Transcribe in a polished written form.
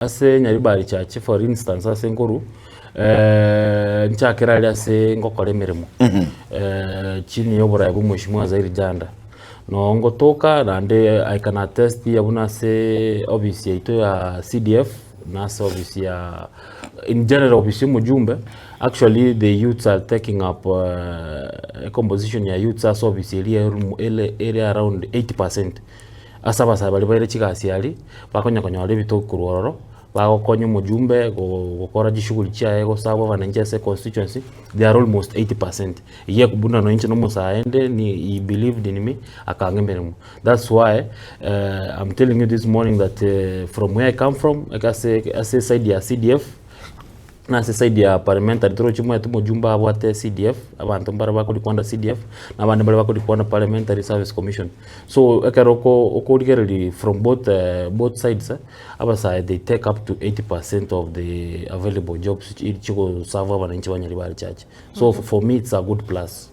Ase Nyaribari Church for instance ase nkoru nchakere aria ase ngokora emeremo chini ya oborai bwa omweshimiwa Zairi Janda. Noo ngotoka naende I can attest buna ase office yaito ya CDF na ase office ya in general office ya omojumbe actually the youths are taking up ecomposition ya youths ase office eria ere around 80%. Ase abasae baria baire chigasi aria, bakonya konyora ebitoki korwa ororo, bagokonya omojumbe gokora chishughuli chiaye gosabwa abananchi ase econstituency, they are almost 80%. Eyio buna nonye inche na omosae inde ni he believed in me, akang'a emeremo. That's why I'm telling you this morning that from where I come from, ase ase eside ya CDF, Na ase side ya parliamentary toroche omanyete omojumbe abwate CDF, abanto mbare bakorikwana CDF, na abande mbare bakorikwana Parliamentary Service Commission. So ekero oko okorigereria from both both sides, abasae they take up to 80% of the available jobs chiri chigoserve abananchi ba Nyaribari Church. So for me it's a good plus.